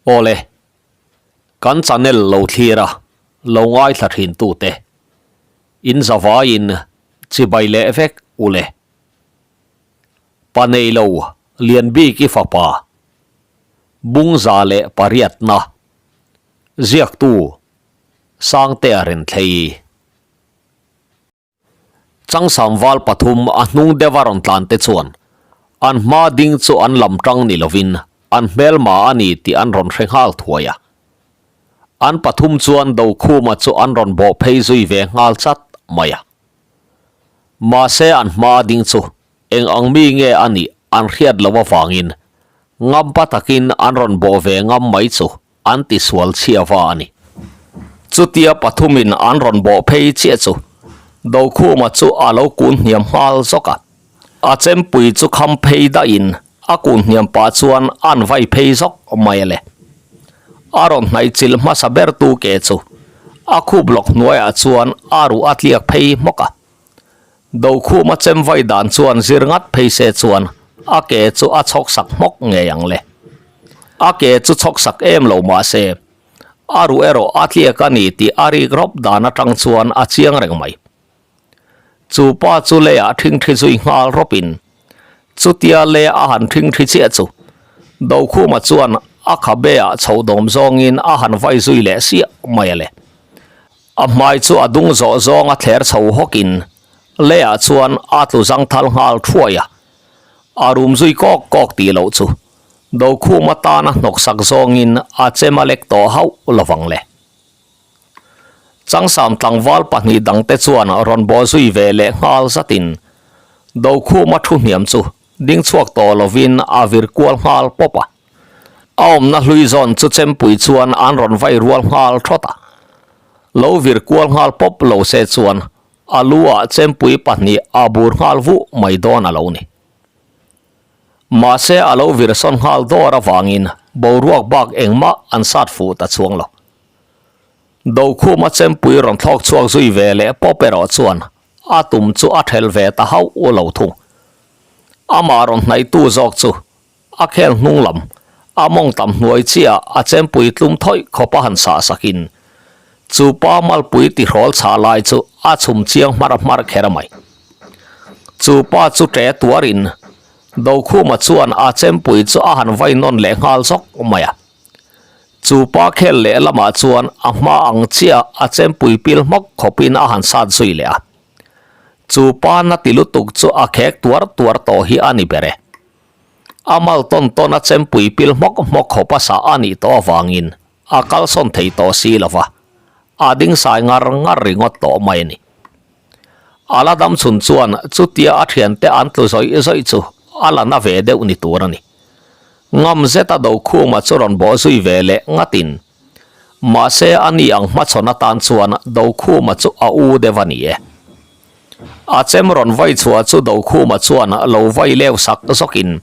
Awle, kan channel lo thlir a, lo ngaithla thin tute, in zavaiin chibai leh vek ule. Pa neilo Lianbiki fapa, Bungza leh pariatna, ziaktu Sangtea Renthlei. Changsam val pathum a hnung deuh a rawn tlan te chuan an hma ding chu an lam tang ni lovin an hmelma a ni tih an rawn hre nghal thuai a. An pathum chuan Dokhuma chu an rawn bawh phei zui ve nghal chat mai a. Mahse an hma ding chu eng ang mi nge a nih an hriat loh avangin ngampa takin an rawn bawh ve ngam mai chu an ti sual chhia va a ni. Chutia pathumin an rawn bawh phei chiah chu Dokhuma chu a lo kun hniam nghal zawk a. A chempui chu kham phei dahin a kun hniam pah chuan an vai phei zawk mai a le. A rawn hnaih chilh hmasa ber tu ke chu a khup lawk hnuaiah chuan a ruh a tliak phei hmawk a. Dokhuma chem vai dan chuan zir ngat phei se chuan a ke chu a chhawk sak hmawk ngei ang le. A ke chu chhawk sak em lo mah se, a ruh erawh a tliak a ni tih a rik rawp dan atang chuan a chiang reng mai. Chu pa chu leiah thingthi zui nghal rawpin chutia lei a han thingthi chiah chu Dokhuma chuan a khabe ah chho dawm zawngin a han vai zui leh siah mai a le. A hmai chu a dung zawh zawng a thler chho hawkin leiah chuan a tlu zangthal nghal thuai a, a rum zui kawk kawk tih loh chu Dokhum atana hnawksak zawngin a chem a lek tawh hauh lovang le. Changsam tlangval pahnih dangte chuan rawn bawh zui ve leh nghal zatin Dokhuma thu hniam chu ding chhuak tawh lovin a vir kual nghal pawp a. A awmna hlui zawn chu chempui chuan an rawn vai rual nghal thawt a. Lo vir kual nghal pawp lo se chuan a lu ah chempui pahnih a bur nghal vuh mai dawn a lo ni. Mahse a lo vir sawn nghal dawr avangin boruak bak engmah an sat fuh ta chuang lo. Dokhuma chempui rawn thlawk chhuak zui ve leh pawp erawh chuan a tum chu a thelh ve ta hauh lo thung. Amah rawn hnaihtu zawk chu A khel hnung lam, a mawng tam hnuai chiah a chempui tlum thawih khawp a han sah sakin, chu pa malpui tihrawl chhah lai chu a chhum chiang hmar hmar kher mai. Chu pa chu ṭe tuarin Dokhuma chuan a chempui chu a han vai nawn leh nghal zawk mai a. Chu pa khel leh lamah chuan a hma ang chiah a chempui pil hmawk khawpin a han sat zui leh a. Chu pa na ti lutuk chu a khek tuar tuar tawh hi a ni ber e. A mal tawn tawn a chempui pil hmawk hmawk khawp a sah a nih tawh avangin a kalsawn thei tawh si lo va, a ding sai ngar ngar ringawt tawh mai a ni. A la dam chhun chuan chutia a thiante an tlu zawih zawih chu a la na ve deuh ni tur a ni. Ngam zeta Dokhuma chu rawn bawh zui ve leh ngatin, mahse a ni ang hmachhawn atan chuan Dokhuma chu a u deuh a ni e. A chem rawn vai chhuah chu Dokhuma chuan lo vai leu sak zawkin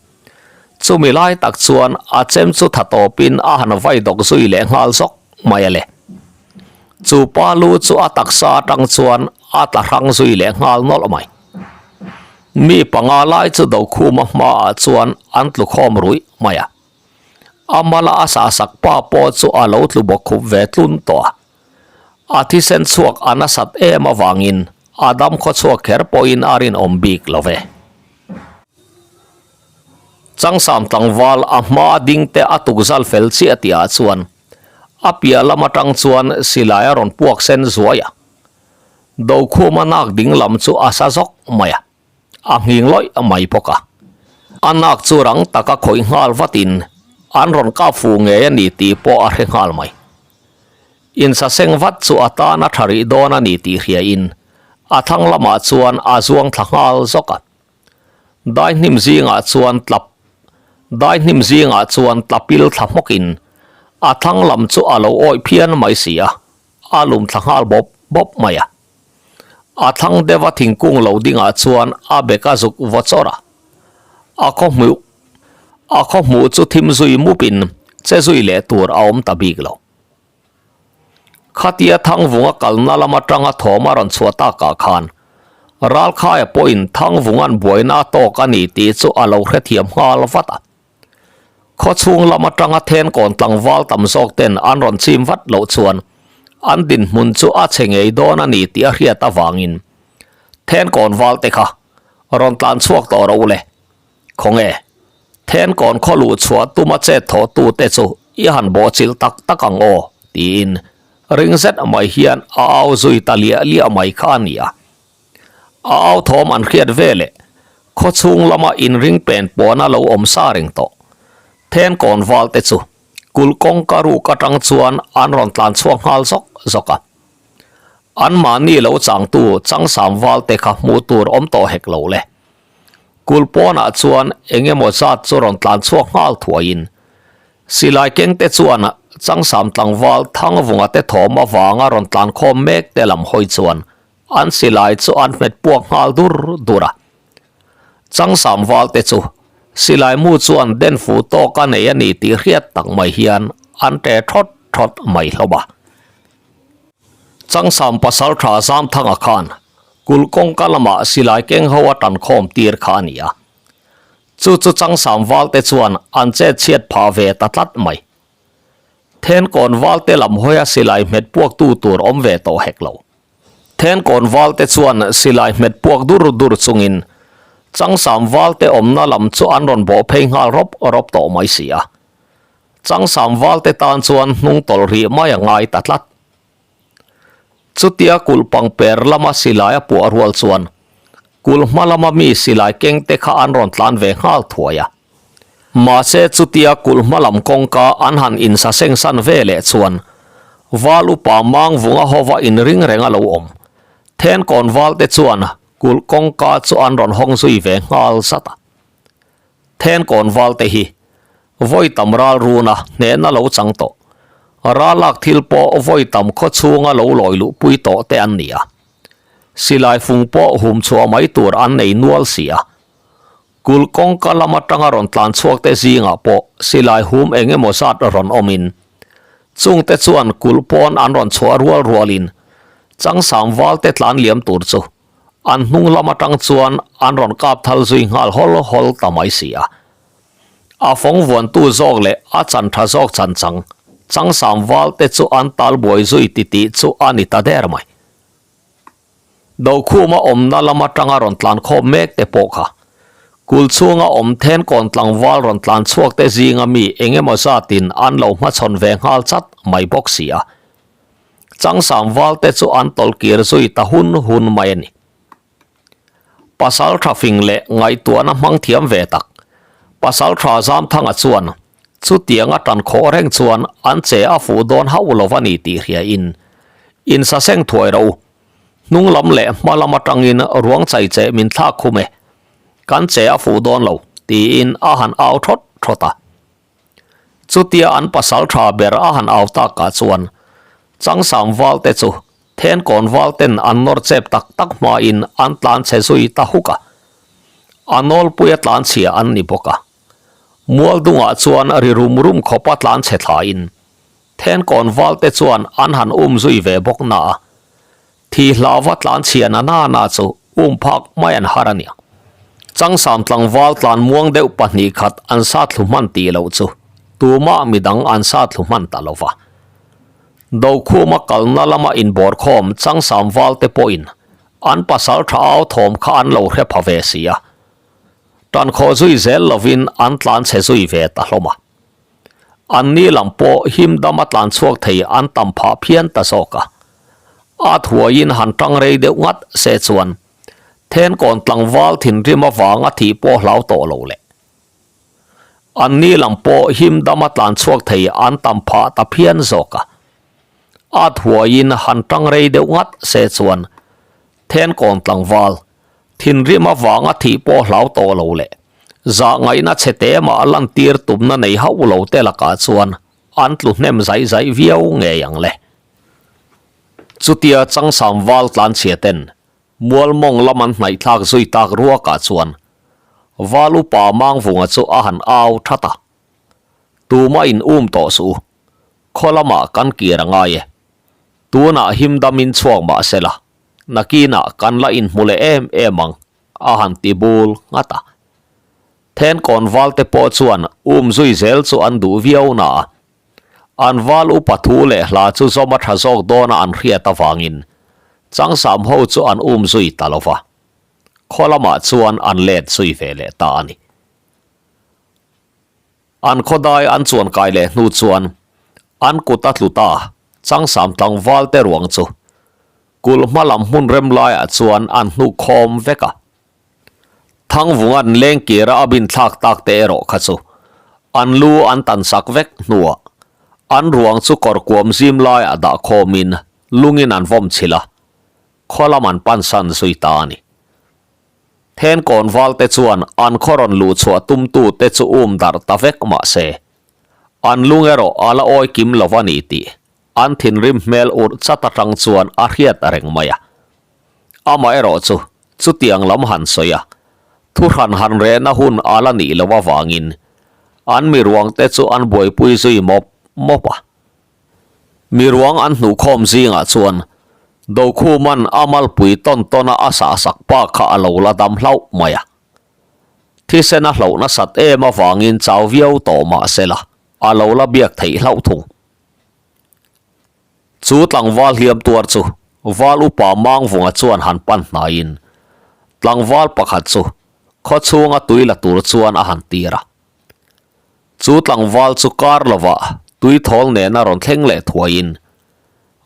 chumi lai tak chuan a chem chu tha tawpin a han vai dawk zui leh nghal zawk mai a le. Chu pa lu chu a taksa atang chuan a tla hrang zui leh nghal nawlh mai. Mi panga lai chu Dokhuma hmaah chuan an tlu khawm ruih mai a. A mala a sahsak pa pawh chu a lo tlu bawk khup ve tlun tawh a. A thisen chhuak a nasat em avangin a dam khaw chhuak kher pawhin a rinawm bik lo ve. Changsam tlangval a hma ding te a tukzal fel chiah tihah chuan a piah lam atang chuan silai a rawn puak sen zuai a. Dokhuma nak ding lam chu a sa zawk mai a, a nghing lawih mai bawk a. A nak chu rang taka khawih nghal vatin an rawn kap fuh ngei a ni tih pawh a hre nghal mai. Insaseng vat chu a tan a tha rih dawn a ni tih hriain a thlang lamah chuan a zuang thla nghal zawk a. Daihnim zingah chuan tlap Daihnim zingah chuan tlapil thla hmawkin a thlang lam chu a lo awih phian mai si a, a lum thla nghal bawp bawp mai a. A thlang deuha thingkung lo dingah chuan a bek a zuk vaw chawrh a. A khaw hmuh A khaw hmuh chu thim zui mupin che zui leh tur a awm ta bik lo. Khatia Thangvunga kalna lam atanga thawm a rawn chhuah takah khan Ralkhaia pawhin Thangvunga'n buaina a tawk a ni tih chu a lo hrethiam nghal vat a. Khawchhung lam atanga Thenkawn tlangval tam zawk ten an rawn chim vat loh chuan an dinhmun chu a chhe ngei dawn a ni tih a hriat avangin Thenkawn val te kha rawn tlan chhuak tawh rawh u le. Khawnge, Thenkawn khaw luh chhuah tuma chet thawh tu te chu i han bawhchilh tak tak ang aw tiin ring zet mai hian a au zui ta liah liah mai kha a ni a. A au thawm an hriat ve leh khawchhung lama inring pen pawna lo awm sa reng tawh. Thenkawn val te chu kulh kawngka ruk atang chuan an rawn tlan chhuak nghal zawk zawk a. Anmahni lo changtu changsam val te kha hmuh tur awm tawh hek lo le. Kulh pawnah chuan eng emaw zat chu rawn tlan chhuak nghal thuaiin silai keng te chuan changsam tlangval Thangvunga te thawm avanga rawn tlan khawm mek te lam hawi chuan An silai chu an hmet puak nghal dur dur a. Changsam val te chu silai mu chuan den fu tawk a nei a ni tih hriat tak mai hian an ṭe thawt thawt mai hlawm a. Changsam pasal tha Zamthanga khan kulh kawngka lamah silai keng ho a tan khawm tir kha a ni a. Chu chu Changsam val te chuan an chet chhiat phah ve ta tlat mai. Thenkawn val te lam hawia silai hmet puak tu tur awm ve tawh hek lo. Thenkawn val te chuan silai hmet puak dur dur chungin Changsam val te awmna lam chu an rawn bawh phei nghal rawp rawp tawh mai si a. Changsam val te tan chuan hnung tawlh rih mai a ngai ta tlat. Chutia kulh pangper lama silai a puah rual chuan kulh hma lama mi silai keng te kha an rawn tlan ve nghal thuai a. Mahse chutia kulh hma lam kawngka an han insaseng san ve leh chuan Val upa mang vunga hova inring reng a lo awm. Thenkawn val te chuan kulh kawngka chu an rawn hawng zui ve nghal zat a. Thenkawn val te hi vawi tam ral runa hnehna lo chang tawh. Ralak thil pawh vawi tam khaw chhunga lo lawi luhpui tawh te an ni a. Silai fung pawh hum chhuah mai tur an nei nual si a. Kulh kawngka lam atanga rawn tlan chhuak te zingah pawh silai hum eng emaw zat rawn awmin chungte chuan kulh pawn an rawn chhuah rual rualin changsang val te tlan liam tur chu an hnung lam atang chuan an rawn kap thal zui nghal hawl hawl ta mai si a. A fawng vuantu zawk leh a chan tha zawk chan chang changsang val te chu an tal buai zui titih chu a ni ta der mai. Dokhuma awmna lam atanga rawn tlan khawm mek te pawh kha kul chhunga awm thenkawn tlangval rawn tlan chhuak te zinga mi eng emaw zatin an lo hmachhawn ve nghal chat mai bawk si a. Changsam val te chu an tawlh kir zui ta hun hun mai a ni. Pasal tha fing leh ngaihtuahna hmang thiam ve tak Pasal tha Zamthanga chuan chutianga tan khawh reng chuan an che a fuh dawn hauh lo a ni tih hriain insaseng thuai ro hnung lam leh hma lam atangin ruang chai che min thlak khum e, kan che a fuh dawn lo tiin a han au thawt thawt a. Chutia an pasal tha ber a han au takah chuan Changsam val te chu Thenkawn val ten an nawr chep tak tak hmain an tlan chhe zui ta huk a. A nawlpuia tlan chhia an ni bawk a. Mual dungah chuan ri rum rum khawpa tlan chhe thlain Thenkawn val te chuan an han um zui ve bawk na a. Thi hlauva tlan chhia na na na chu um phak mai an har a nia. Changsam tlangval tlan muang deuh pahnih khat an sa thlu hman tih loh chu tumah midang an sa thlu hman ta lo va. Dokhuma kalna lama inbawrkhawm Changsam val te pawhin an pasal tha au thawm kha an lo hre pha ve si a. Tan khawh zui zel lovin an tlan chhe zui ve ta hlawm a. An ni lam pawh him dama tlan chhuak thei an tam phah phian ta zawk a. A thuaiin han tang rei deuh ngat se chuan Thenkawn tlangval thinrim avanga thih pawh hlau tawh lo le. An ni lam pawh him dama tlan chhuak thei an tam phah ta phian zawk a. A thuaiin han tang rei deuh ngat se chuan Thenkawn tlangval thinrim avanga thih pawh hlau tawh lo le. Zah ngaihna chhe te mah lantir tumna nei hauh lo te lakah chuan an tlu hnem zaih zaih viau ngei ang le. Chutia Changsam val tlanchhia ten Mualmawng lam an hnaihthlak zui tak ruakah chuan Val upa Mangvunga chu a han au that a, Tumah in um tawh suh u, khaw lamah kan kir a ngai e. Tunah him damin chhuak mah sela, nakinah kan la inhmu leh em em ang, a han ti bul nghat a. Thenkawn valte pawh chuan um zui zel chu an duh viau na a. An val upa thu leh hla chu zawm a tha zawk dawna an hriat avangin Changsam ho chu an um zui ta lo va. Khaw lamah chuan an let zui ve leh ta a ni. An khawdai an chuan kai leh hnu chuan an kut a tlu ta Changsam tlangval te ruang chu kulh hma lam hmun rem laiah chuan an hnuk khawm vek a. Thangvunga'n lengkira a bin thlak tak te erawh kha chu an lu an tan sak vek hnuah an ruang chu kawr kuam zim laiah dah khawmin lungin an vawm chhilh a, khaw lam an pansan zui ta a ni. Thenkawn valte chuan an khaw rawn luh chhuah tumtu te chu um darh ta vek mah se, an lung erawh a la awi kim lo a ni tih an thinrim hmel urh chat atang chuan a hriat reng mai a. Amaherawh chu chutiang lam han sawi a, thu hran han rehna hun a la nih loh avangin an miruangte chu an buaipui zui mawp mawp a. Miruang an hnuhkhawm zingah chuan Dokhuman a malpui tawn tawna a sahsak pa kha a lo la dam hlauh mai a. Thisen a hloh nasat em avangin chau viau tawh mah sela a lo la biak theih hlauh thung. Chu tlangval hliam tuar chu Val upa Mangvunga chuan han pan hnaiin tlangval pakhat chu khaw chhunga tui la tur chuan a han tir a. Chu tlangval chu kar lovah tui thawl nena rawn thleng leh thuaiin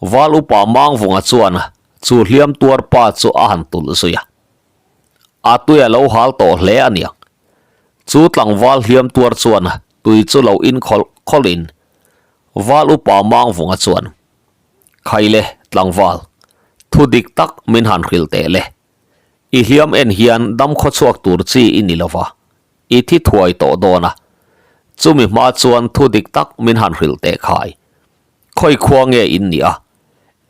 Val upa Mangvunga chuan chu hliam tuar pa chu a han tulh zui a. A tui a lo hal tawh hle a niang. Chu tlangval hliam tuar chuan tui chu lo inkhawlh khawlhin Val upa Mangvunga chuan, Khaile, tlangval, thu dik tak min han hrilh teh le. I hliam en hian dam khawchhuak tur chi i ni lova, i thi thuai tawh dawn a. Chumi hma chuan thu dik tak min han hrilh teh khai. Khawi khua nge in nih a?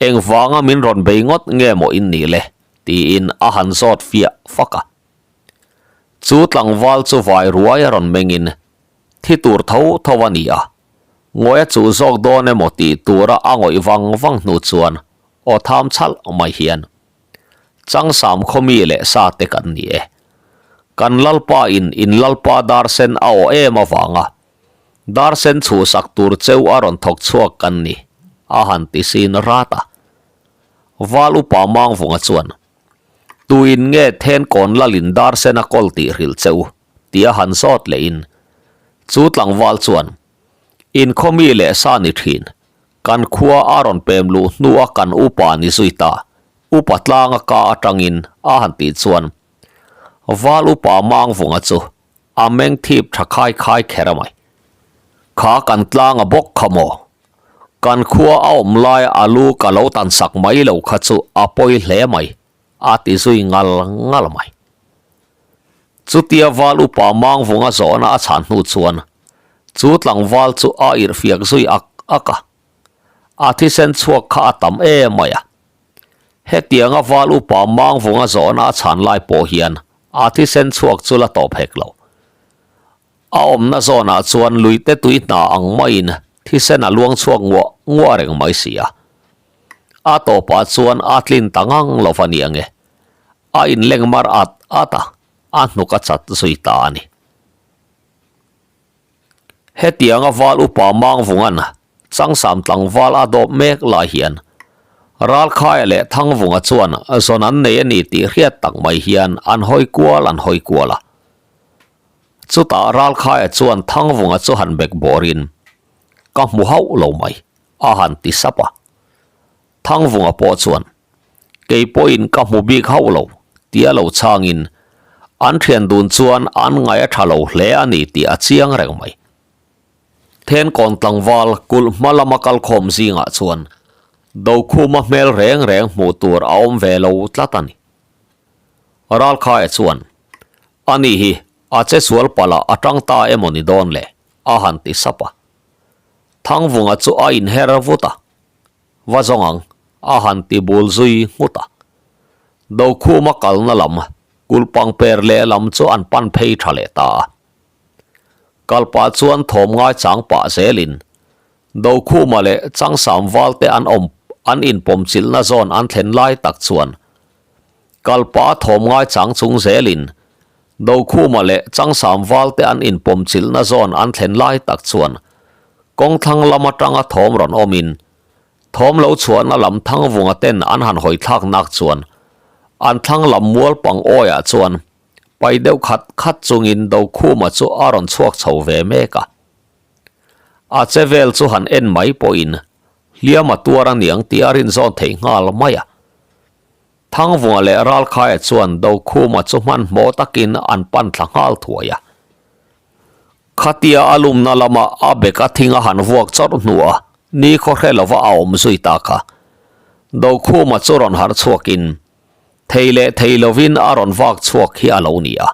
Engvanga min rawn bei ngawt nge maw in nih le? tiin a han zawt fiah fak a. Chu tlangval chu vai ruai a rawn mengin thi tur tho tho a ni a. Ngawih a chuh zawk dawn emaw tih tura a ngawih vang vang hnu chuan aw tham chhalh mai hian, Changsam khawmi leh sa te kan ni e. Kan Lalpa in in Lalpa dar sen a aw em avanga dar sen chhuhsak tur cheu a rawn thawk chhuak kan ni, a han ti sin rat a. Val upa Mangvunga chuan, Tuin nge Thenkawn Lalin dar sen a kawl tih hrilh che u? Tia han zawt lehin chu tlangval chuan, Inkhawmi leh sa ni thin, kan khua a rawn pem luh hnua kan upa ni zui ta, upa tlanga ka atangin a han tih chuan Val upa Mangvunga chu a meng thip tha khai khai kher a mai. Kha kan tlanga bawk kha maw? Kan khua a awm laia a lu ka lo tan sak mai lo kha chu a pawi hle mai, a ti zui ngal ngal mai. Chutia val upa Mangvunga zawhna a chhan hnu chuan chu tlangval chu a irhfiak zui ak ak a, a thisen chhuak kha a tam em mai a. Hetianga val upa Mangvunga zawhna a chhan lai pawh hian a thisen chhuak chu la tawp hek lo. A awmna zawnah chuan luite tui hna ang maiin thisen a luang chhuak nguah nguah reng mai si a. A tawpah chuan a tlin ta ngang lo va ni ange. A inleng mar at at a, a hnuk a chat zui ta a ni. Hetianga val upa Mangvunga'n Changsam tlangval a dawp mek lai hian Ralkhaia leh Thangvunga chuan zawn an nei a ni tih hriat tak mai hian an hawi kual an hawi kual a. Chutah Ralkhaia chuan Thangvunga chu han bek bawrin, Ka hmu hauh lo mai, a han ti sap a. Thangvunga pawh chuan, Kei pawhin ka hmu bik hauh lo, tia lo chhangin, an thian dun chuan an ngaih a tha lo hle a ni tih a chiang reng mai. Thenkawn tlangval kulh hma lama kalkhawm zingah chuan Dokhuma hmel reng reng hmuh tur a awm ve lo tlat a ni. Ralkhaia chuan, Ani hi a che sual palh a tang ta emaw ni dawn le? a han ti sap a. Thangvunga chu a inher vut a. Va zawng ang, a han ti bul zui nghut a. Dokhuma kalna lam, kulhpang per lehlam chu an pan phei tha leh ta a. Kal pah chuan thawm ngai chang pah zelin Dokhuma leh Changsam valte an awm an inpawm chilhna zawn an thlen lai tak chuan kal pah a thawm ngai chang chung zelin. Dokhuma leh Changsam valte an inpawmchilhna zawn an thlen lai tak chuan kawngthlang lam atanga thawm rawn awmin thawm lo chhuahna lam Thangvunga ten an han hawi thlak nak chuan an thlang lam mual pang awiah chuan pai deuh khat khat chungin Dokhuma chu a rawn chhuak chho ve mek a. A che vel chu han en mai pawhin hliam a tuar aniang tih a rinzawn theih nghal mai a. Thangvunga leh Ralkhaia chuan Dokhuma chu hmanhmawh takin an pan thla nghal thuai a. Khatia a lumna lama a beka thing a han vuak chawrh hnuah ni khaw hre lova a awm zui ta kha. Dokhuma chu rawn harh chhuakin thei leh thei lovin a rawn vak chhuak hi a lo ni a.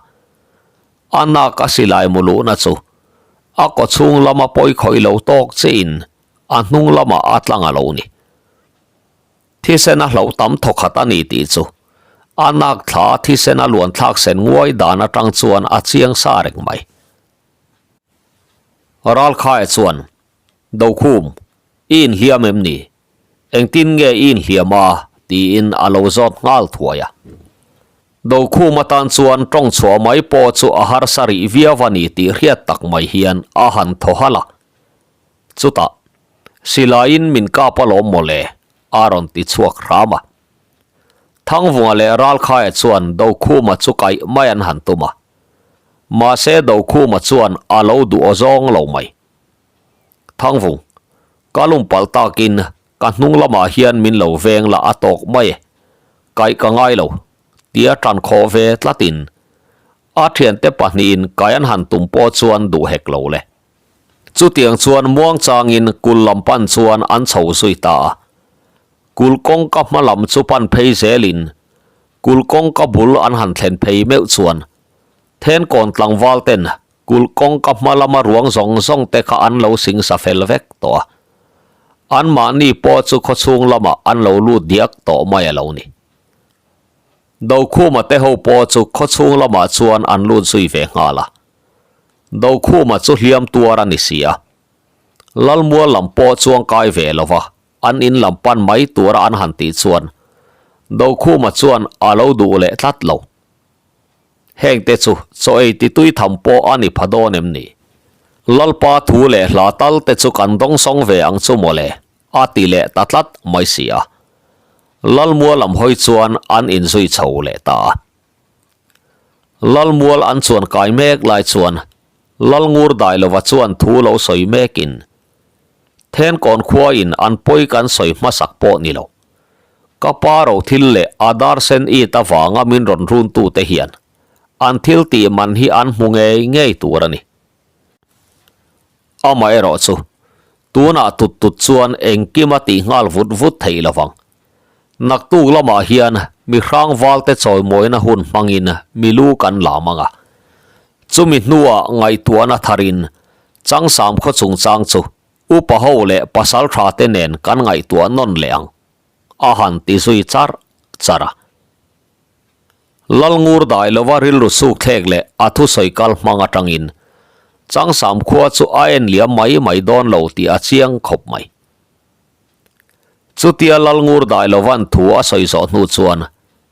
A nak a silai mu luhna chu a kaw chhung lama pawi khawih lo tawk chiin a hnung lamah a tlang a lo ni. Thisen a hloh tam thawkhat a ni tih chu a nak thla thisen a luan thlak sen nguai dan atang chuan a chiang sa reng mai. Ralkhaia chuan, Dokhum, i inhliam em ni? Engtin nge i inhliam a? tiin a lo zawt nghal thuai a. Dokhum atan chuan tawng chhuah mai pawh chu a harsa rih viau a ni tih hriat tak mai hian a han thaw halh a. Chutah, Silaiin min kap alawm mawle, a rawn ti chhuak hram a. Thangvunga leh Ralkhaia chuan Dokhuma chu kaih mai an han tum a. Mahse Dokhuma chuan a lo duh aw zawng lo mai. Thangvung, ka lum palh takin ka hnung lamah hian min lo veng la a tawk mai e, kaih ka ngai lo, tia tan khawh ve tlatin a thiante pahnihin kai an han tum pawh chuan duh hek lo le. Chutiang chuan muangchangin kul lam pan chuan an chho zui ta a. Kul kawngka hma lam chu pan phei zelin kul kawngka bul an han thlen phei meuh chuan Thenkawn tlangval ten kul kawngka hma lama ruang zawng zawng te kha an lo singsa fel vek tawh a. Anmahni pawh chu khawchhung lamah an lo lut diak tawh mai a lo ni. Dokhuma te ho pawh chu khawchhung lamah chuan an lut zui ve nghal a. Dokhuma chu hliam tuar a ni si a. Lalmual lam pawh chuang kai ve lo va, an in lam pan mai tura an han tih chuan Dokhuma chuan a lo duh leh tlat lo. Hengte chu chaw ei ti tui tham pawh a ni pha dawn em ni? Lalpa thu leh hla tal te chu kan dawngsawng ve ang chu mawle, a ti leh ta tlat mai si a. Lalmual lam hawi chuan an inzui chho leh ta a. Lalmual an chuan kai mek lai chuan Lalngur Dailova chuan thu lo sawi mekin Thenkawn khuain an pawi kan sawi hmasak pawh ni lo. Ka pa ro thil leh a dar sen it avanga min rawn runtute hian an thil tih man hi an hmu ngei ngei tur a ni. Amaherawh chu tunah tut tut chuan engkim a tih nghal vut vut theih lovang. Naktuk lamah hian mi hrang valte chawimawina hun hmangin mi lu kan lam ang a. Chumi hnuah ngaihtuahna tharin Changsam khaw chungchang chu upa ho leh pasal tha te nen kan ngaihtuah nawn leh ang, a han ti zui char char a. Lalngur dai lova rilru suk thlek leh a thusawi kal hmang atangin Changsam khua chu a en liam mai mai dawn lo tih a chiang khawp mai. Chutia Lalngur dai lovan thu a sawi zawh hnu chuan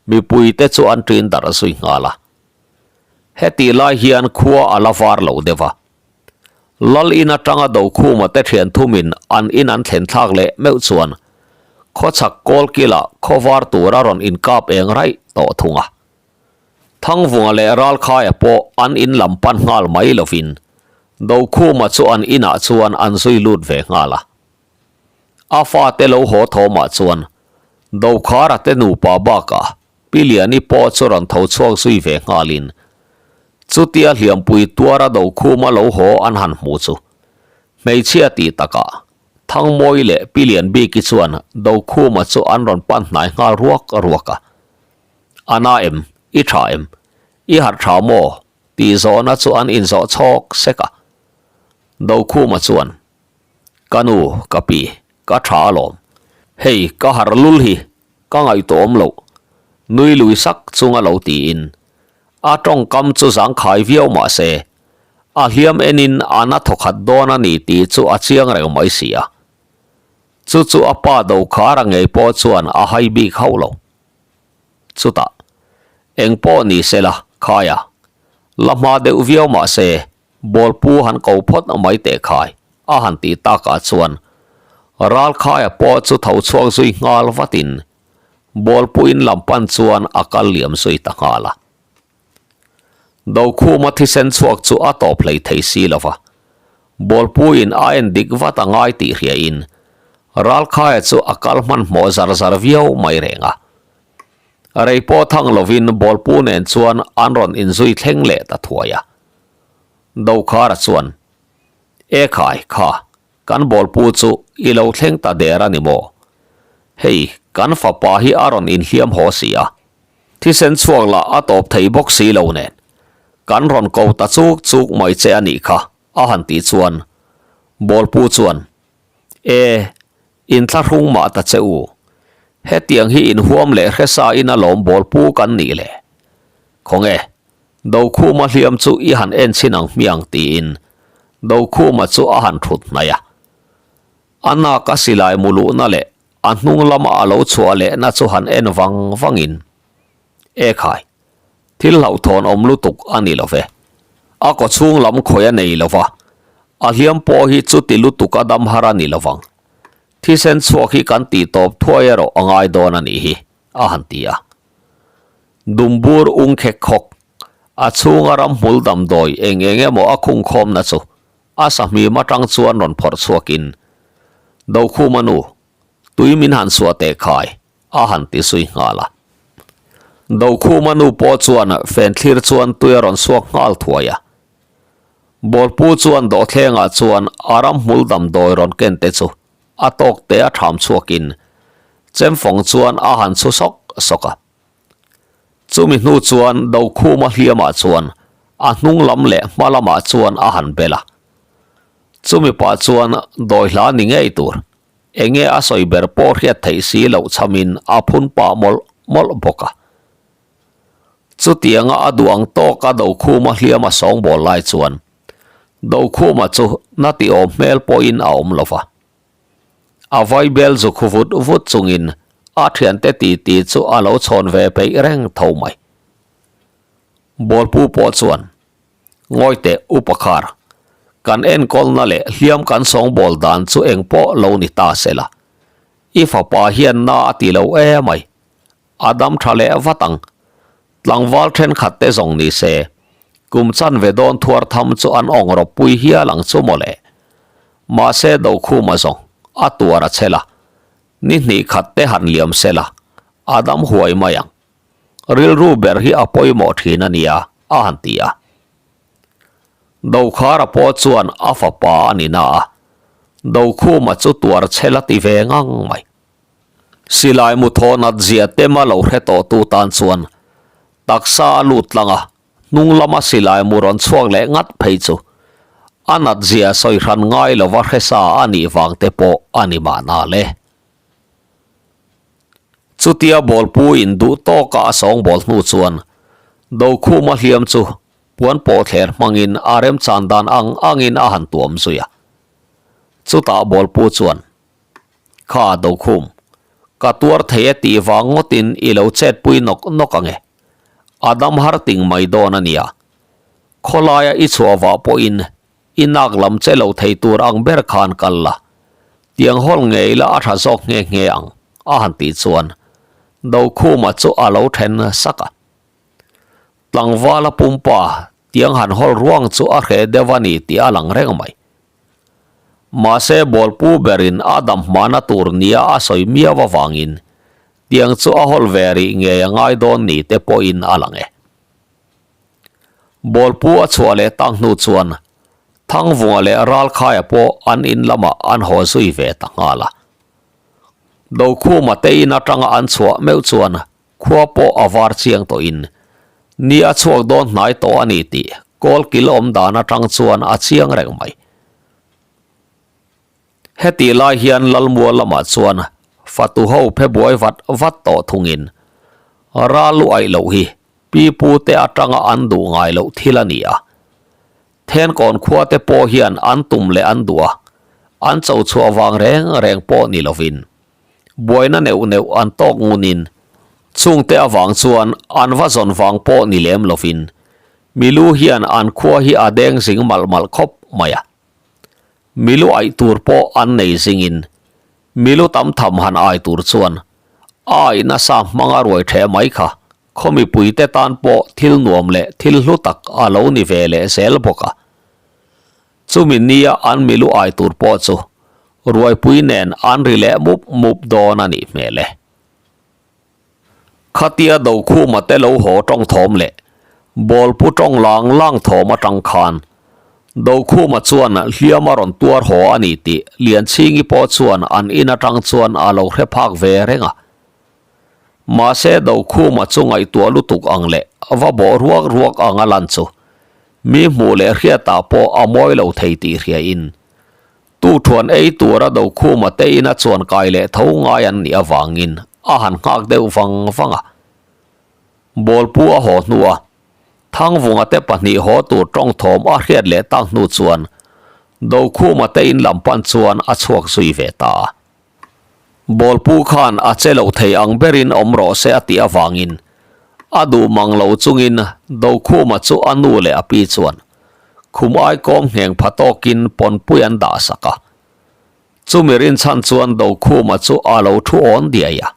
mipuite chu an ṭin darh zui nghal a. Hetih lai hian khua a la var lo deuh a. Lal in atanga Dokhuma te thian thumin an in an thlen thlak leh meuh chuan khawchhak kawlkilah khaw var tur a rawn inkap eng raih tawh thung a. Thangvunga leh Ralkhaia pawh an in lam pan nghal mai lovin Dokhuma chu an inah chuan an zui lut ve nghal a. A fate lo haw thawmah chuan Dokhara te nupa bakah Pi Liani pawh chu rawn tho chhuak zui ve nghalin chutia hliampui tuara Dokhuma lo haw an han hmu chu hmeichhia tih takah Thangmawi leh Pi Lian Biki chuan Dokhuma chu an rawn pan hnai nghal ruak ruak a. A na em? I tha em? I harh tha maw? tih zawhna chu an inzawh chhawk sek a. Dokhuma chuan Ka nu, ka pi, ka tha alawm. Hei, ka harh lul hi, ka ngaihtuah awm loh. Nui lui sak chunga lo tiin. A tawngkam chu zangkhai viau mah se, a hliam enin a na thawkhat dawn a ni tih chu a chiang reng mai si a. Chu chu a pa Dokhara ngei pawh chuan a hai bik hauh lo. Chutah, eng pawh ni se la, khaia. La hma deuh viau mah se, Bawlpu han ko phawt mai teh khai, a han tih takah chuan Ralkhaia pawh chu tho chhuak zui nghal vatin Bawlpu in lam pan chuan a kal liam zui ta nghal a. Dokhuma thisen chhuak chu a tawp hlei thei si lo va, Bawlpu in a en dik vat a ngai tih hriain Ralkhaia chu a kal hmanhmawh zar zar viau mai reng a. Rei pawh thang lovin Bawlpu nen chuan an rawn inzui thleng leh ta thuai a. Dokhara chuan, E khai, kha, kan Bawlpu chu i lo thleng ta der a ni maw? Hei, kan fapa hi a rawn inhliam haw si a. Thisen chhuak lah a tawp thei bawk si lo nen. Kan rawn ko ta chuk chuk mai che a nih kha, a han tih chuan Bawlpu chuan, E, inthlahrung mah ta che u. Hetiang hi inhuam leh hresa in alawm Bawlpu kan nih le. Khawnge, Dokhuma hliam chu i han en chhin ang hmiang tiin Dokhuma chu a han thut hnaih a. A nak a silai mu luhna leh a hnung lama a lo chhuah lehna chu han en vang vangin, E khai, thil hlauhthawn awm lutuk a ni lo ve. A kawchhung lam khawi a nei lo va, a hliam pawh hi chuti lutuk a dam har a ni lo vang. Thisen chhuak hi kan tih tawp thuai erawh a ngai dawn a nih hi, a han ti a. Dumbur ung khek khawk, a chhunga ramhmul damdawi eng eng emaw a khungkhawmna chu a sahmim atang chuan rawn phawrh chhuakin, Dokhuma nu, tui min han suah teh khai, a han ti zui nghal a. Dokhuma nu pawh chuan fenthlir chuan tui a rawn suak nghal thuai a. Bawlpu chuan dawhthlengah chuan a ramhmul damdawi rawn ken te chu a tawk te a tham chhuakin chemfawng chuan a han chhu sawk sawk a. Chumi hnu chuan Dokhuma hliamah chuan a hnung lam leh hma lamah chuan a han bel a. Chumi pah chuan dawi hla ni ngei tur, enge a sawi ber pawh hriat theih si loh chhamin a phun pah mawlh mawlh bawk a. Chutianga a duh ang tawka Dokhuma hliama sawngbawl lai chuan Dokhuma chu na ti awm hmel pawhin a awm lo va. A vaibel zu khu vut vut chungin a thiante titi chu a lo chhawn ve peih reng tho mai. Bawlpu pawh chuan, Ngawi teh Upa Khar, kan enkawlna leh hliam kan sawngbawl dan chu eng pawh lo ni ta se la. I fapa hian na a ti lo emai, A dam tha leh vat ang. Tlangval thenkhat te zawng ni se, kum chanve dawn thuar tham chu an awng rawp pui hial ang chu mawle. Mahse Dokhuma zawng a tuar a chhel a, ni hnih khat te han liam se la, a dam huai mai ang. Rilru ber hi a pawimawh thin a nia, a han ti a. Dokhara pawh chuan a fapa a ni na a, Dokhuma chu tuar chhel a ti ve ngang mai. Silai mu thaw nat zia tema lo hre tawh tu tan chuan taksa a lut tlang a, hnung lama silai mu rawn chhuak leh ngat phei chu a nat zia sawi hran ngai lova hre sa a nih vang te pawh a ni mahna le. Chutia bawlpu in duh tawka a sawngbawl hnu chuan Dokhuma hliam chu puan pawhthler hmangin a remchan dan ang angin a han tuam zui a. Chutah bawlpu chuan Kha Dokhum, ka tuar thei e tih vang ngawtin i lo chetpui nawk nawk ang e. A dam har ting mai dawn a nia. Khawlaia i chhuah vah pawhin i nak lam che lo thei tur ang ber khan kal la. Tiang hawl ngei la a tha zawk nghe nghe ang, a han tih chuan Dokhuma chu a lo then sak a. Tlangvala pumpa tiang han hawl ruang chu a hreh deuh a ni tih a lang reng mai. Mahse bawlpu berin a dam hmana tur nia a sawi miau avangin tiang chu a hawl ve rih ngei a ngai dawn ni te pawhin a lang e. Bawlpu a chhuah leh tak hnu chuan Thangvunga leh Ralkhaia pawh an in lamah an haw zui ve ta nghal a. Dokhuma te in atanga an chhuah meuh chuan Khua pawh a var chiang tawhin ni a chhuak dawn hnai tawh a ni tih kawl kil awm dan atang chuan a chiang reng mai. Hetih lai hian Lalmual lamah chuan fatu ho phe buai vat vat tawh thungin ral lu aih loh hi pipu te atanga an duh ngai loh thil a ni a. Thenkawn khua te pawh hian an tum leh an duh a, an cho chhuah vang reng reng pawh ni lovin Buaina neuh neuh an tawk ngunin chungte avang chuan an va zawn vang pawh ni lem lovin. Milu hian an khua hi a deng zing malh malh khawp mai a. Milu aih tur pawh an nei zingin milu tam tham han ai tur chuan a aih nasa hmanga ruai ṭheh mai kha khaw mipuite tan pawh thil nuam leh thil hlu tak a lo ni ve leh zel bawk a. Chumi nia an milu ai tur pawh chu ruaipui nen an ri leh mup mup dawn a nih hmel e. Khatia Dokhuma te lo haw tawng thawm leh Bawlpu tawng lang lang thawm atang khan Dokhuma chuan hliam a rawn tuar haw a ni tih Lianchhingi pawh chuan an in atang chuan a lo hre phak ve reng a. Mahse Dokhuma chu ngaihtuah lutuk ang leh va bawh ruak ruak ang a lan chu mi hmuh leh hriatah pawh a mawi lo thei tih hriain Tuṭhuan ei tura Dokhuma te ina chuan kai leh tho ngai an nih avangin a han nghak deuh vang vang a. Bawlpu a haw hnua Thangvunga te pahnih haw tur tawng thawm a hriat leh tak hnu chuan Dokhuma te in lam pan chuan a chhuak zui ve ta a. Bawlpu khan a che lo thei ang berin awm rawh se a tih avangin a duh mang lo chungin Dokhuma chu a nu leh a pi chuan khum aikawm ngheng pha tawkin pawnpui an dah sak a. Chumi rinchhan chuan Dokhuma chu a lo thu awn diai a.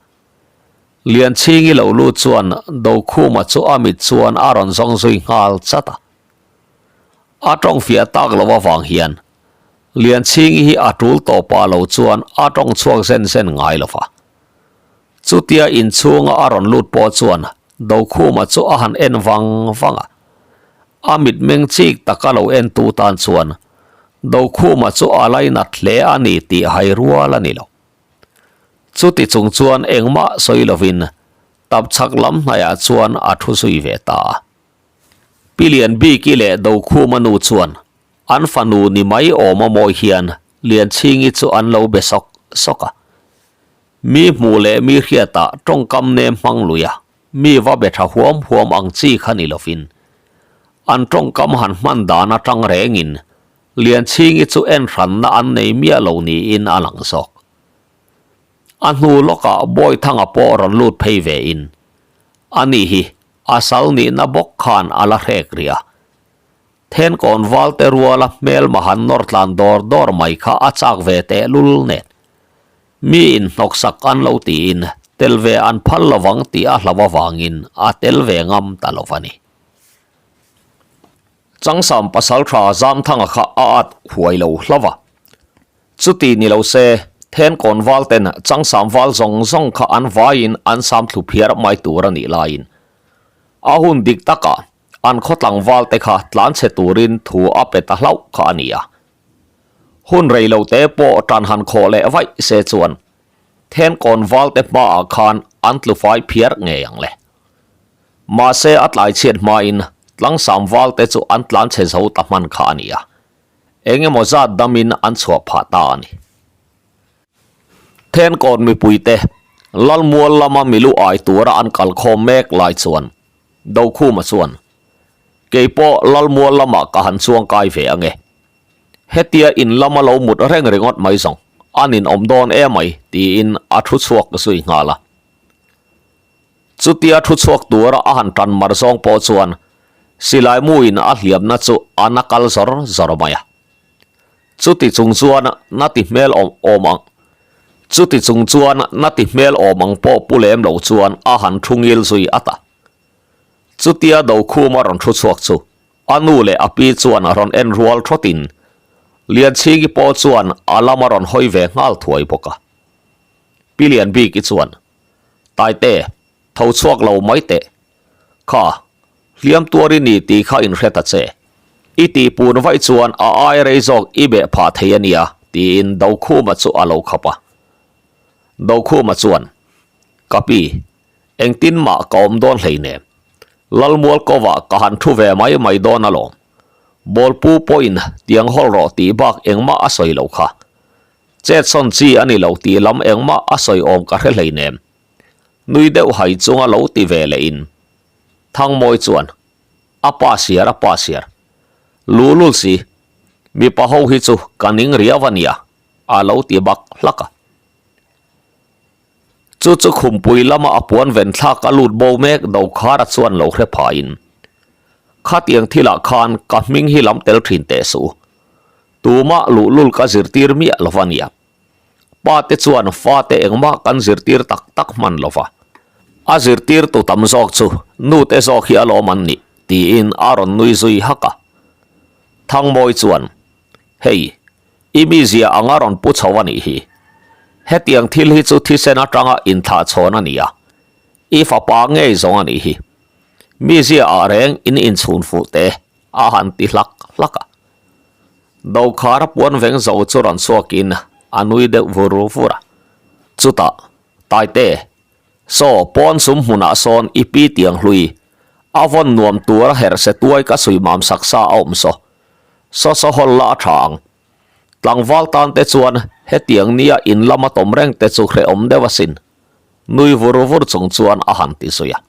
Lianchhingi lo lut chuan Dokhuma chu a mit chuan a rawn zawng zui nghal chat a. A tawng fiah tak lo avang hian Lianchhingi hi a tul tawpah lo chuan a tawng chhuak zen zen ngai lo va. Chutia inchhunga a rawn lut pawh chuan Dokhuma chu a han en vang vang a. A mitmeng chik taka lo en tu tan chuan Dokhuma chu a lainat hle a ni tih hai rual a ni lo. Chuti chung chuan engmah sawi lovin tapchhak lam hnaiah chuan a thu zui ve ta a. Pi Lianbiki leh Dokhuma nu chuan an fanu ni mai awm a mawi hian Lianchhingi chu an lo be sawk sawk a. Mi hmuh leh mi hriatah tawngkam nem hmang lui a, mi va be tha huam huam ang chi kha ni lovin an tawngkam han hman dan atang rengin Lianchhingi chu en hranna an nei miah lo niin a lang zawk. A hnu lawkah Bawithanga pawh rawn lut phei ve in ani hi a sal nihna bawk khan a la hrek rih a. Thenkawn valte ruala hmelma han nawr tlan dawr dawr mai kha a chak ve tehlul nen. Mi in hnawksak an lo tiin tel ve an phal lovang tih a hlauh avangin a tel ve ngam ta lo a ni. Changsam pasaltha Zamthanga kha a at huai lo hlauh a. Chuti ni lo se, Thenkawn val ten Changsam val zawng zawng kha an vaiin an sam thlu phiar mai tur a nih laiin a hun dik takah an khaw tlangval te kha tlanchhe turin thu a pe ta hlauh kha a ni a. Hun rei lo te pawh tan han khawh leh vaih se chuan Thenkawn valte hmaah khan an tlu fai phiar ngei ang le. Mahse a tlai chhiat hmain Tlangsam valte chu an tlan chhe zo ta hman kha a ni a, eng emaw zat damin an chhuah phah ta a ni. Thenkawn mipuite Lalmual lama milu ai tura an kal khawm mek lai chuan Dokhuma chuan, Kei pawh Lalmual lamah ka han chuang kai ve ange. Hetia in lama lo mut reng ringawt mai zawng a ninawm dawn emai tiin a thu chhuak zui nghal a. Chutia thu chhuak tura a han tan mar zawng pawh chuan silai muin a hliamna chu a na kal zawr zawr mai a. Chuti chung chuan na ti hmel awm awm ang Chuti chung chuan na ti hmel awm ang pawh pu lem lo chuan a han thu ngil zui at a. Chutia Dokhuma rawn thu chhuak chu A nu leh a pi chuan a rawn en rual thawtin Lianchhingi pawh chuan a lam a rawn hawi ve nghal thuai bawk a. Pi Lianbiki chuan, Taite, tho chhuak lo mai teh. Kha, hliam tuar i ni tih kha inhre ta che. I tih pun vaih chuan a ai rei zawk i beh phah thei a nia, tiin Dokhuma chu a lo khap a. Dokhuma chuan, Ka pi, Engtin mah ka awm dawn hleinem. Lalmual kovah ka han thu ve mai mai dawn alawm. Bawlpu pawhin tiang hawl rawh tih bak engmah a sawi lo kha. Chetsawn chi a ni lo tih lam engmah a sawi awm ka hre hleinem. Nui deuh hai chunga lo ti ve lehin Thangmawi chuan, A pa siar a pa siar. Luhlul si, mipa ho hi chu ka ning riau a nia, a lo ti bak hlak a. Chu chu khumpui lama a puan ven thlak a lut bo mek Dokhara chuan lo hre phahin. Khatiang thilah khan ka hming hi lam tel thin teh suh u. Tumah luhlul ka zirtir miah lo va nia. Pa te chuan fate engmah kan zirtir tak tak hman lo va. A zirtirtu tam zawk chu nu te zawk hi alawm an nih, tiin a rawn nui zui hak a. Thangmawi chuan, Hei, i mizia anga rawn pu chho a nih hi. Hetiang thil hi chu thisen atanga inthlah chhawn a ni a, i fapa ngei zawng a nih hi. Mizia ah reng in inchhun fuh teh a han ti hlak hlak a. Dokhar a puan veng zo chu rawn chhuakin a nui deuh vur vur a. Chutah, Taite, saw pawn sum hmunah sawn i pi tiang hlui, a vawn nuam tur a herh se tuai ka suih mam sak sa a awm saw. Saw saw hawl la a tha ang. Tlangval tan te chuan hetiang nia in lama tawm reng te chu hrehawm deuh asin. Nui vur vur chung chuan a han ti zui a.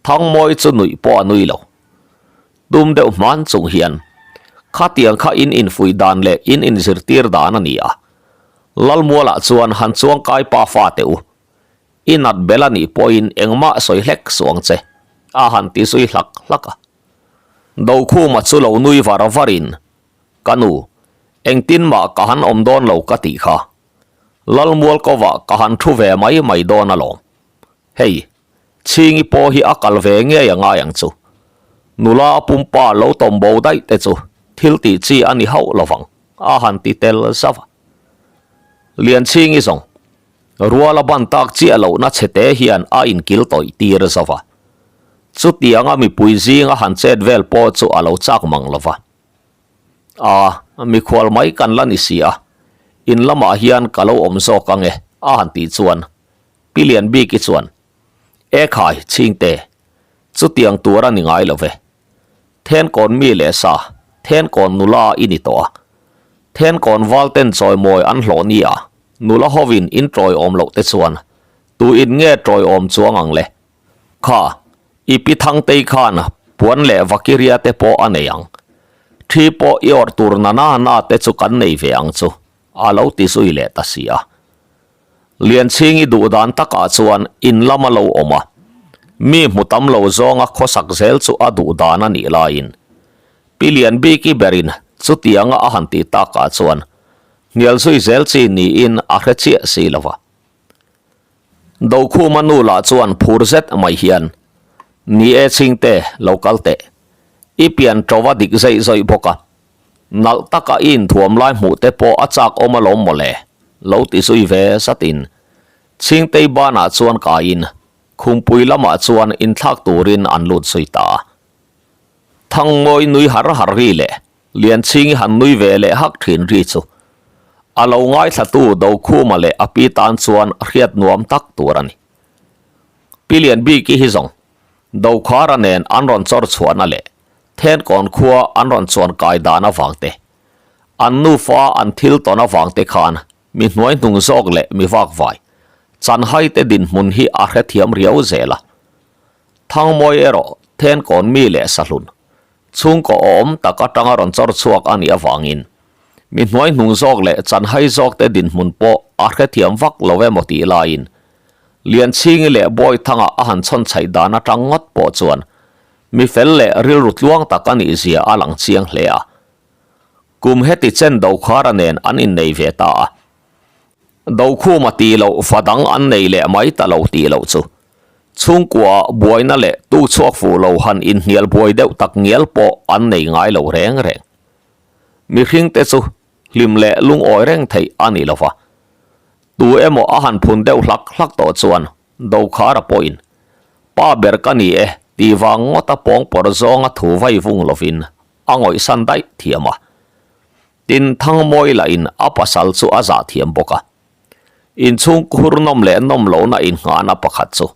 Thangmawi chu nuih pawh a nui lo. Tum deuh hman chung hian, Khatiang kha in infuih dan leh in inzirtir dan a ni a. Lalmualah chuan han chuangkai pa fate u. I nat bel a nih pawhin engmah sawi hlek suh ang che, a han ti zui hlak hlak a. Dokhuma chu lo nui var varin, Ka nu, engtin mah ka han awm dawn lo ka tih kha. Lalmual kovah ka han thu ve mai mai dawn alawm. Hei, Chhingi pawh hi a kal ve ngei a ngai ang chu. Nula a pumpa lo tawm bo daih te chu thil tih chi a ni hauh lo vang, a han ti tel zauh a. Lianchhingi zawng, rual a ban tak chiah lohna chhe te hian a inkil tawih tir zauh a. Chutianga mipui zinga han chet vel pawh chu a lo chak mang lo va. A, mikhual mai kan la ni si a, in lamah hian ka lo awm zawk ang e, a han tih chuan Pi Lian Biki chuan, E khai, Chhingte, chutiang tur a ni ngai lo ve. Thenkawn mi leh sa, thenkawn nula i ni tawh a. Thenkawn valten chawimawi an hlawh ni a, nula hovin in tawiawm loh te chuan tu in nge tawiawm chuang ang le? Kha, i pi Thangtei khan puan leh vakiria te pawh a nei ang. Thi pawh i awrh tur na na na te chu kan nei ve ang chu, a lo ti zui leh ta si a. Lianchhingi duh dan takah chuan in lam a lo awm a, mi hmu tam lo zawnga khawsak zel chu a duh dan a nih laiin Pi Lianbiki berin chutianga a han tih takah chuan hnial zui zel chi niin a hre chiah si lo va. Dokhuma nu lah chuan phur zet mai hian, Ni e Chhingte, lo kal teh. I pian ṭo va dik zeih zawih bawk a. Nalh taka i inthuam lai hmuh te pawh a chak awm alawm mawle, lo ti zui ve zatin Chhingtei banah chuan kaiin Khumpui lamah chuan inthlak turin an lut zui ta a. Thangmawi nui har har ri leh Lianchhingi han nui ve leh hak thin ri chu a lo ngaithlatu Dokhuma leh a pi tan chuan hriat nuam tak tur a ni. Pi Lianbiki hi zawng Dokhara nen an rawn chawr chhuahna leh Thenkawn khua an rawn chuan kai dan avang te, an nufa an thil tawn avang te khan mi hnuai hnung zawk leh mi vakvai chanhai te dinhmun hi a hrethiam riau zel a. Thangmawi erawh Thenkawn mi leh sahlun chhungkaw awm tak atanga rawn chawr chhuak a nih avangin mi hnuai hnung zawk leh chanhai zawk te dinhmun pawh a hrethiam vak lo emaw tih laiin Lianchhingi leh Bawithanga a han chhawn chhaih dan atang ngawt pawh chuan Mi fel leh rilru tluang tak a nih zia a lang chiang hle a. Kum heti chen Dokhara nen an innei ve ta a. Dokhuma tih loh fa dang an nei leh mai ta lo tih loh chu chhungkua buaina leh tu chhuak fuh lo han inhnial buai deuh tak ngial pawh an nei ngai lo reng reng. Mihring te chu hlim leh lungawi reng theih a ni lo va. Tu emaw a han phun deuh hlak hlak tawh chuan Dokhara pawhin, Pa ber ka ni e, tih vang ngawta pawng pawr zawnga thu vai vung lovin a ngawihsan daih thiam a. Tin, Thangmawi lahin a pasal chu a zah thiam bawk a. Inchhung khur nawm leh nawm lohna innghahna pakhat chu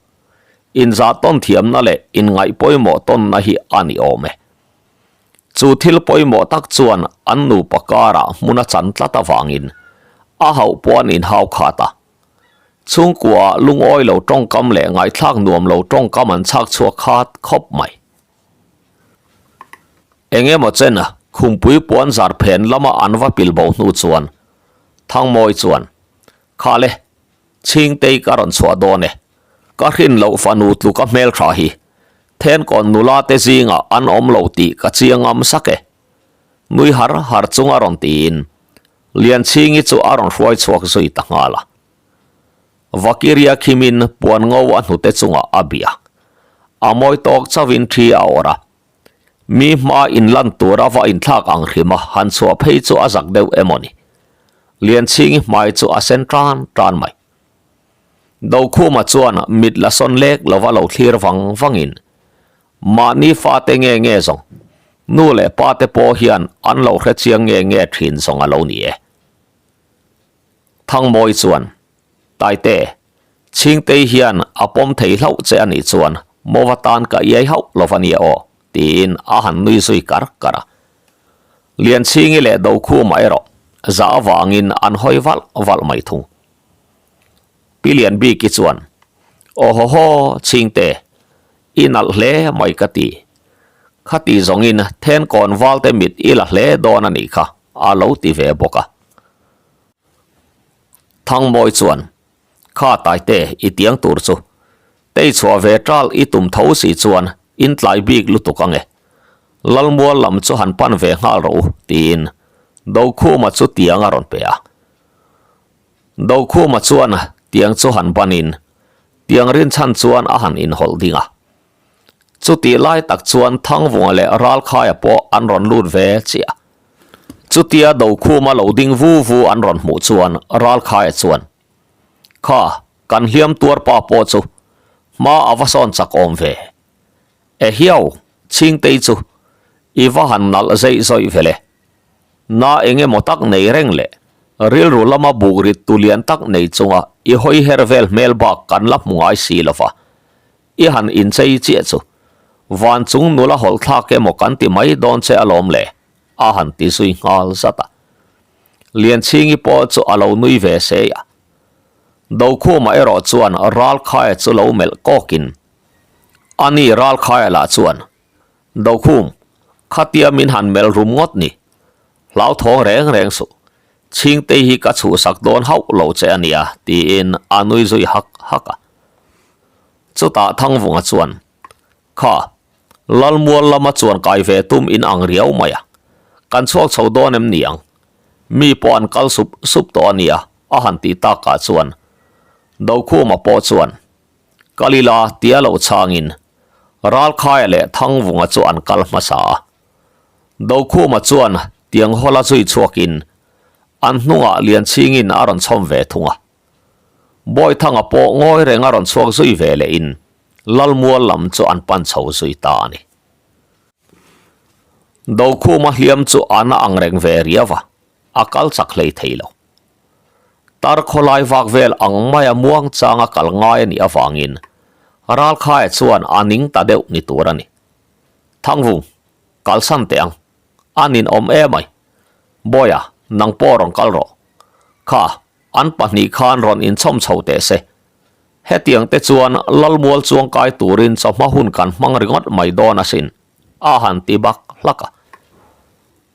inzah tawn thiamna leh inngaih pawimawh tawnna hi a ni awm e. Chu thil pawimawh tak chuan an nupa karah hmun a chan tlat avangin a hauh pawh an inhau khat a. Chhungkua lungawi lo tawngkam leh ngaihthlak nuam lo tawngkam an chhak chhuak khat khawp mai. Eng emaw chen khumpui puan zar phen lama an va pil bo hnu chuan Thangmawi chuan, Khale, Chhingtei ka rawn chhuah dawn e. Ka hrin loh fanu tluka hmeltha hi. Thenkawn nula te zingah an awm lo tih ka chiang ngam sak e. Nui har har chunga rawn tiin Lianchhingi chu a rawn hruai chhuak zui ta nghal a. Vakiria khimin puan ngo a hnute chungah a bia. A mawi tawk chauhin thi a awrh a. Mi hma inlan tura va inthlak ang hrima han chhuah phei chu a zak deuh emaw ni. Lianchhingi hmai chu a sen tan tan mai. Dokhuma chuan mit la sawn lek lova lo thlir vang vangin, Mahni fate nge nge zawng, nu leh pate pawh hian an lo hre chiang nge nge thin zawng a lo ni e. Thangmawi chuan, Taite, Chhingtei hian a pawm thei hlauh che a nih chuan Mova tan ka iai hauh lova nia aw, tiin a han nui zui kar kar a. Lianchhingi leh Dokhuma erawh zah avangin an hawi valh valh mai thung. Pi Lianbiki chuan, Aw haw haw, Chhingte, i nalh hle mai ka ti. Khati zawngin Thenkawn valte mit i la hle dawn a nih kha, a lo ti ve bawk a. Thangmawi chuan, Kha Taite, i tiang tur chu. Tei chhuah ve ṭal i tum tho si chuan in tlai bik lutuk ang e. Lalmual lam chu han pan ve nghal rawh u, tiin Dokhuma chu tiang a rawn pe a. Dokhuma chuan tiang chu han banin tiang rinchhan chuan a han inhawlh ding a. Chutih lai tak chuan Thangvunga leh Ralkhaia pawh an rawn lut ve chiah. Chutia Dokhuma lo ding vu vu an rawn hmuh chuan Ralkhaia chuan, Kha, kan hliam tuar pa pawh chu hma a va sawn chak awm ve. E hiau, Chhingtei chu i va han nalh zeih zawih vele. Na eng emaw tak nei reng leh rilru lama buk rit tu lian tak nei chunga i hawi her vel hmel bak kan la hmu ngai si lova. I han inchei chiah chu van chung nula hawlh thlak emaw kan ti mai dawn che alawm le, a han ti zui nghal zat a. Lianchhingi pawh chu a lo nui ve sei a. Dokhuma erawh chuan Ralkhaia chu lo melh kawkin, Ani Ralkhaia lah chuan, Dokhum, khatia min han melh rum ngawt ni. Hlauthawng reng reng suh. Chhingtei hi ka chhuhsak dawn hauh lo che a nia, tiin a nui zui hak hak a. Chutah Thangvunga chuan, Kha, Lalmual lama chuan kai ve tum in ang riau mai a. Kan chhuak chho dawn em ni ang? Mi pawh an kal sup sup tawh a nia, a han tih takah chuan Dokhuma pawh chuan, Kalila tia lo chhangin Ralkhaia leh Thangvunga chu an kal hmasa a. Dokhuma chuan tiang hawla zui chhuakin an hnungah Lianchhingin a rawn chhawm ve thung a. Bawithanga pawh ngawi reng a rawn chhuak zui ve lehin Lalmual lam chu an pan chho zui ta a ni. Dokhuma hliam chu a na ang reng ve riau a, a kal chak hlei thei lo. Tar khawlai vak vel ang maia muang changa kal ngai a nih avangin Ralkhaia chuan a ning ta deuh ni tur a ni. Thangvung, kalsan teh ang. A ninawm emai. Bawia, nang pawh rawn kal rawh. Kha, an pahnih khan rawn inchhawm chho teh se. Hetiang te chuan Lalmual chuangkai turin chawhma hun kan hmang ringawt mai dawn asin, a han ti bak hlak a.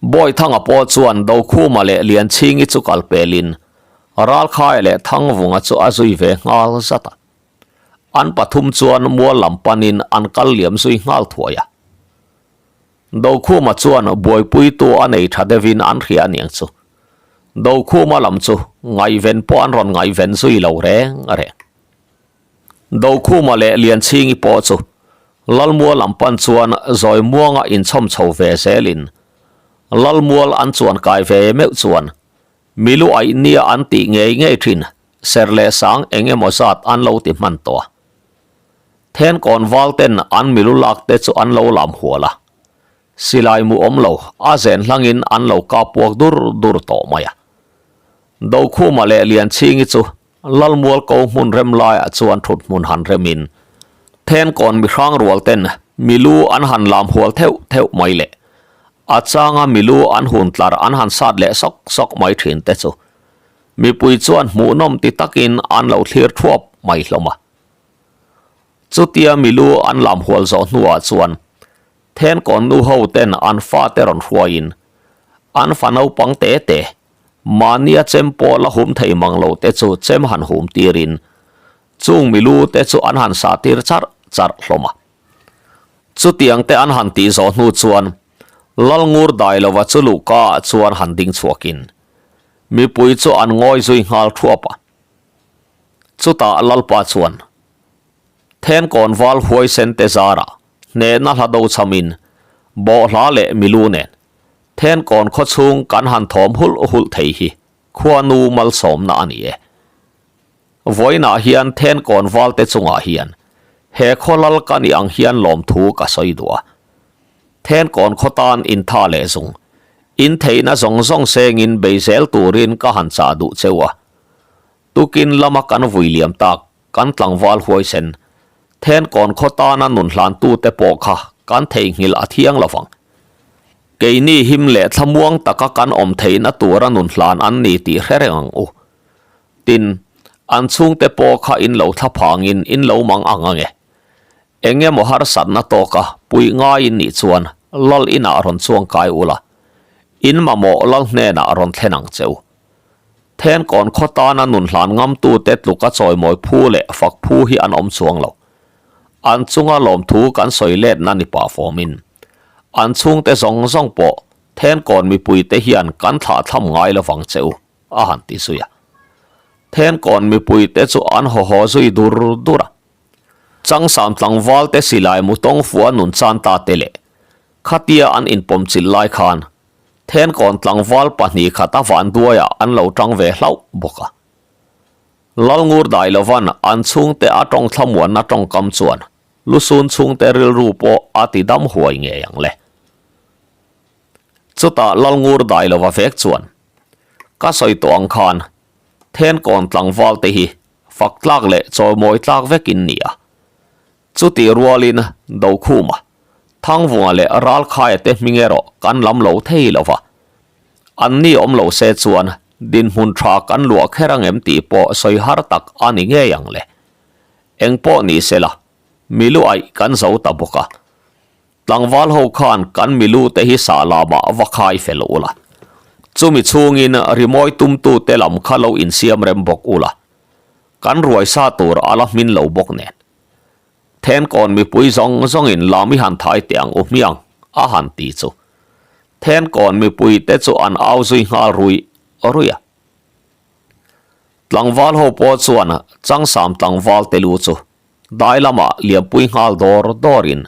Bawithanga pawh chuan Dokhuma leh Lianchhingi chu kal pelin Ralkhaia leh Thangvunga chu a zui ve nghal zat a. An pathum chuan mual lam panin an kal liam zui nghal thuai a. Dokhuma chuan buaipuitu a nei tha deuhin an hria aniang chu. Dokhuma lam chu ngaihven pawh an rawn ngaihven zui lo reng reng. Dokhuma leh Lianchhingi pawh chu Lalmual lam pan chuan zawi muanga inchhawm chho ve zelin Lalmual an chuan kai ve meuh chuan milu aih nia an tih ngei ngei thin ser leh sang eng emaw zat an lo ti hman tawh a. Thenkawn val ten an milu lak te chu an lo lam hual a, silai mu awm lo a zen hlangin an lo kap puak dur dur tawh mai a. Dokhuma leh Lianchhingi chu Lalmual ko hmun rem laiah chuan thut hmun han remin Thenkawn mihrang rual ten milu an han lam hual theuh theuh mai leh a changa milu an hun tlar an han sat leh sawk sawk mai thin te chu mipui chuan hmuhnawm ti takin an lo thlir thuap mai hlawm a. Chutia milu an lam hual zawh hnuah chuan Thenkawn nu ho ten an fate rawn hruaiin an fa naupang te te mahnia chem pawh la hum thei mang lo te chu chem han hum tirin chung milu te chu an han sah tir charh charh hlawm a. Chutiang te an han tih zawh hnu chuan Lalngur Dailova chu luhka ah chuan han ding chhuakin mipui chu an ngawi zui nghal thuap a. Chutah Lalpa chuan Thenkawn val huaisen te zarah hnehna hla do chhamin bawhhla leh milu nen Thenkawn khawchhung kan han thawm hulh hulh thei hi khuanu malsawmna a ni e. Vawiinah hian Thenkawn valte chungah hian he khaw lal ka nih ang hian lawmthu ka sawi duh a. Thenkawn khaw tan intha leh zung, intheihna zawng zawng sengin bei zel turin ka han chah duh cheu a. Tukin lama kan vui liam tak kan tlangval huaisen, Thenkawn khaw tana nun hlantute pawh kha kan theihnghilh a thiang lo vang. Keini him leh thlamuang taka kan awm theihna tura nun hlan an ni tih hre reng ang u. Tin, an chhungte pawh kha in lo thla phangin in lo mang ang ange. Eng emaw harsatna tawka puih ngaiin nih chuan lal inah rawn chuang kai ula, in mamawh lal hnenah rawn thlen ang che u. Thenkawn khaw tana nun hlan ngamtute tluka chawimawi phu leh fak phu hi an awm chuang lo. An chunga lawmthu kan sawi letna ni pah fawmin, an chhungte zawng zawng pawh Thenkawn mipuite hian kan thlah thlam ngai lovang che u, a han ti zui a. Thenkawn mipuite chu an haw haw zui dur dur a. Changsam tlangvalte silai mu tawng fua nun chan ta te leh khatia an inpawmchilh lai khan Thenkawn tlangval pahnih khat a vanduaiah an lo tang ve hlauh bawk a. Lalngur Dailovan an chhungte a tawng thlamuanna tawngkam chuan Lusun chhungte rilru pawh a ti dam huai ngei ang le. Chutah Lalngur Dailova vek chuan, Ka sawi tawh ang khan Thenkawn tlangval te hi fak tlak leh chawimawi tlak vekin ni a. Chutih rualin Dokhuma, Thangvunga leh Ralkhaia te hming erawh kan lam lo thei lo va. Anni awm lo se chuan dinhmun tha kan luah kher ang em tih pawh sawi har tak a ni ngei ang le. Eng pawh ni se la, milu aih kan zo ta bawk a. Tlangval ho khan kan milu te hi sah lamah va khai fel ula. Chumi chhungin rimawi tumtute lam kha lo insiam rem bawk ula. Kan ruai sa tur a la hmin lo bawk nen. Thenkawn mipui zawng zawngin lam i han thai teh ang u hmiang a han ti chu. Thenkawn mipui te chu an au zui nghal ruih ruih a. Tlangval ho pawh chuan Changsam tlangval te lu chu dai lamah liampui nghal dawr dawrin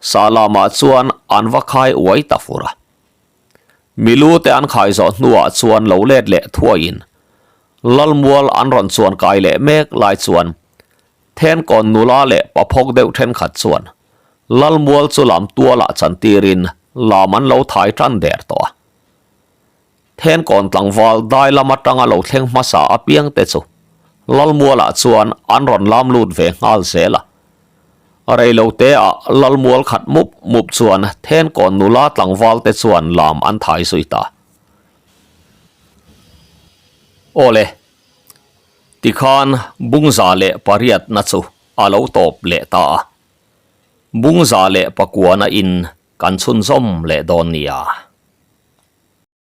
sah lamah chuan an va khai uai ta fur a. Milu te an khai zawh hnuah chuan lo let leh thuaiin Lalmual an rawn chuan kai leh mek lai chuan Thenkawn nula leh paphawk deuh thenkhat chuan Lalmual chu lam tualah chantirin lam an lo thai tan der tawh a. Thenkawn tlangval dai lam atanga lo thleng hmasa apiang te chu Lalmualah chuan an rawn lam lut ve nghal zel a. Reilote ah Lalmual khat mup mup chuan Thenkawn nula tlangval te chuan lam an thai zui ta. Awle, tikhan Bungza leh pariatna chu a lo tawp leh ta a. Bungza leh pakuana in kan chhunzawm leh dawn nia.